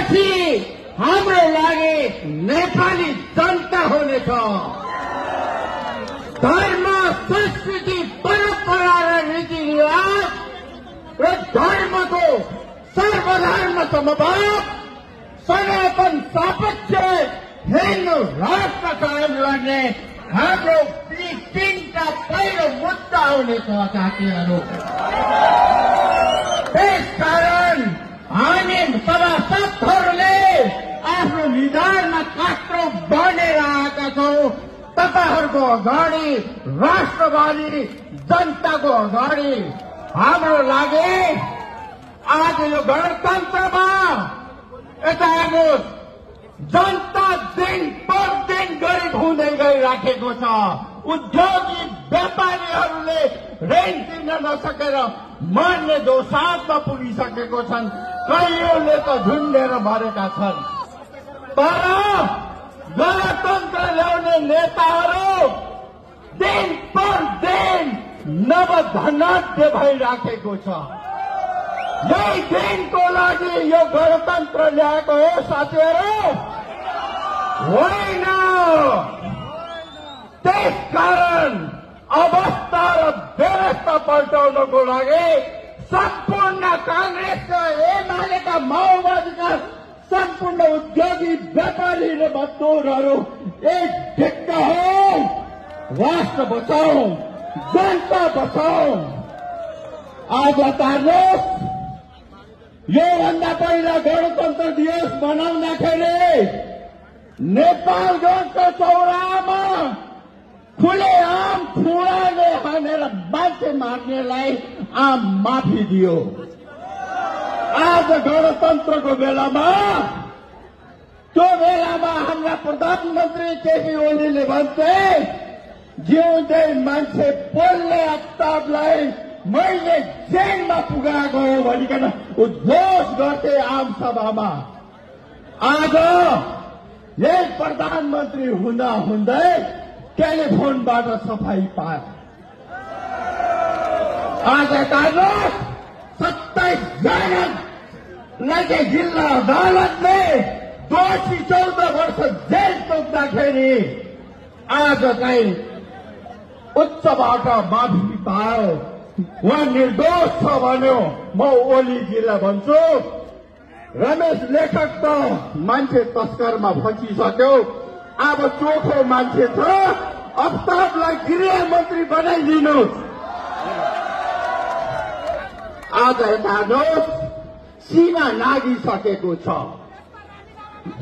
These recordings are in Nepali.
पछि हाम्रो लागि नेपाली जनता हुनेछ। धर्म, संस्कृति, परम्परा र रीतिरिवाज र धर्मको सर्वधर्म समभाव, सनातन सापेक्ष हिन्दू राष्ट्र कायम गर्ने हाम्रो तीनटा पहिलो मुद्दा हुनेछ साथीहरू। त्यसकारण हामी सभासदहरूले आफ्नो निधारमा कात्रो बनेर आएका छौँ। तपाईहरूको अगाडि, राष्ट्रवादी जनताको अगाडि हाम्रो लागि आज यो गणतन्त्रमा यता हेर्नुहोस्, जनता दिन प्रतिदिन गरिब हुँदै गइराखेको छ। उद्योगी व्यापारीहरूले ऋण तिर्न नसकेर मर्ने दोसाँधमा पुगिसकेको छन्। कयौंले त झुन्डेर मरेका छन्। तर गणतन्त्र ल्याउने नेताहरू दिन प्रतिदिन नवधनाढ्य भइराखेको छ। यही दिनको लागि यो गणतन्त्र ल्याएको हो साथीहरू, होइन। त्यसकारण अवस्था र व्यवस्था पल्टाउनको लागि सम्पूर्ण कांग्रेसका, एमालेका, माओवादीका सम्पूर्ण उद्योगी व्यापारी र मजदुरहरू एक ढिक्का हो। राष्ट्र बचाऊ, जनता बचाऊ। आज हेर्नुहोस्, योभन्दा पहिला गणतन्त्र दिवस मनाउँदाखेरि नेपालगञ्जको चौरामा खुलेआम खुडाले हानेर मान्छे मार्नेलाई आम माफी दियो। आज गणतन्त्रको बेलामा, त्यो बेलामा हाम्रा प्रधानमन्त्री केपी ओलीले भन्थे, जिउँदै मान्छे बोल्ने आफ्ताबलाई मैले जेलमा पुगाएको हो भनिकन उद्घोष गर्थे आम सभामा। आज यही प्रधानमन्त्री हुँदा हुँदै टेलिफोनबाट सफाई पाए। आज 27 जनालाई जिल्ला अदालतले दोषी 14 वर्ष जेल तोक्दाखेरि आज चाहिँ उच्चबाट माफी पायो। उहाँ निर्दोष छ भन्यो। म ओलीजीलाई भन्छु, रमेश लेखक त मान्छे तस्करमा फसिसक्यो, अब चोखो मान्छे छ, अफ्ताबलाई गृहमन्त्री बनाइदिनुहोस्। आज हेर्नुहोस्, सीमा नागिसकेको छ।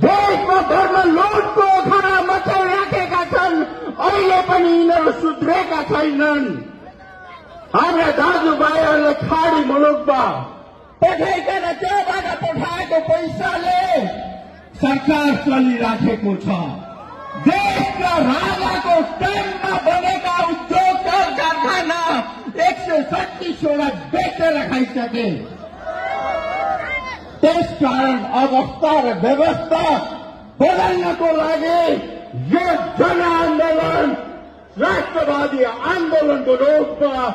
देशमा धर्म लुटको खरा मचाइराखेका छन्, अहिले पनि यिनीहरू सुध्रेका छैनन्। हाम्रा दाजुभाइहरूले खाडी मुलुकमा पठाइकन त्योबाट पठाएको पैसाले सरकार चलिराखेको छ। देशका राजाको टाइममा बनेका उद्योग कारखाना 136 वटा बेचेर खाइसके। त्यसकारण अवस्था र व्यवस्था बदल्नको लागि यो जनआन्दोलन राष्ट्रवादी आन्दोलनको रूपमा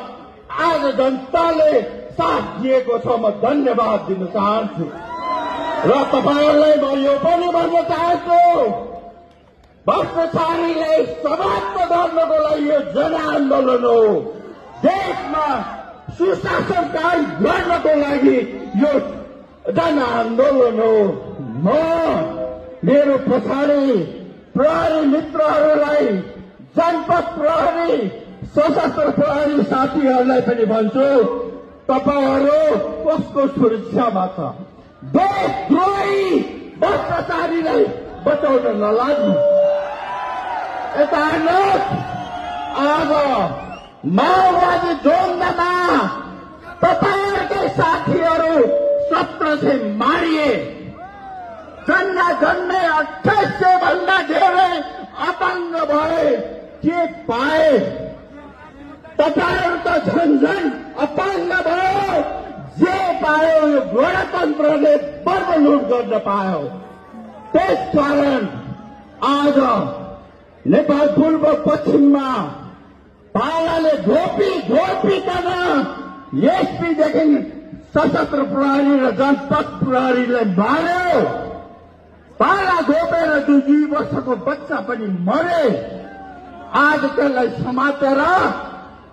आज जनताले साथ दिएको छ। म धन्यवाद दिन चाहन्छु र तपाईहरूलाई म यो पनि भन्न चाहन्छु, भ्रष्टाचारीलाई समाप्त गर्नको लागि यो जनआन्दोलन हो। देशमा सुशासन कायम गर्नको लागि यो जनआन्दोलन हो। म मेरो पछाडि प्रहरी मित्रहरूलाई, जनपद प्रहरी, सशस्त्र प्रहरी साथीहरूलाई पनि भन्छु, तपाईहरू कसको सुरक्षामा छ? देशद्रोही भ्रष्टाचारीलाई बचाउन नलाग्नु। यता हेर्नुहोस्, आज माओवादी द्वन्द्वमा तपाईहरूकै साथीहरू 1700 मारिए। जन्मै 2800 भन्दा धेरै अपाङ्ग भए। के पाए? तपाईहरू त झन्झन अपाङ्ग भयो। जे पायो यो गणतन्त्रले बर्बलुट गर्न पायो। त्यसकारण आज नेपाल पूर्व पश्चिममा पालाले घोपिकन एसपीदेखि सशस्त्र प्रहरी र जनपद प्रहरीलाई मार्यो। पाला घोपेर 2 वर्षको बच्चा पनि मरे। आज त्यसलाई समातेर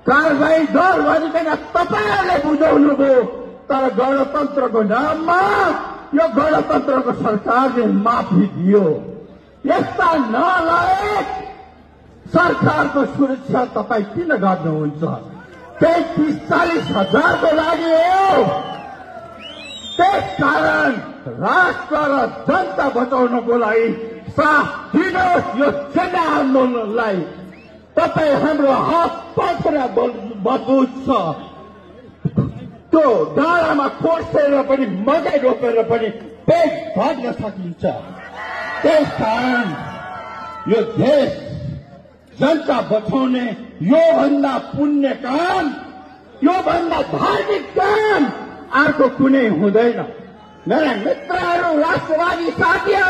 कारबाही गर भनिकन तपाईहरुले बुझाउनुभयो, तर गणतन्त्रको नाममा यो गणतन्त्रको सरकारले माफी दियो। यस्ता नलायक सरकारको सुरक्षा तपाई किन गर्नुहुन्छ? त्यही 30-40 हजारको लागि हो। त्यसकारण राष्ट्र र जनता बचाउनको लागि साथ दिनुहोस् यो जन आन्दोलनलाई। तपाई हाम्रो हात पछाडि मजबुत छ। त्यो डाँडामा खोसेर पनि मकै रोपेर पनि पेट भर्न सकिन्छ। त्यसकारण यो देश जनता बचाउने योभन्दा पुण्य काम, योभन्दा धार्मिक काम अर्को कुनै हुँदैन। मेरा मित्रहरू, राष्ट्रवादी साथीहरू,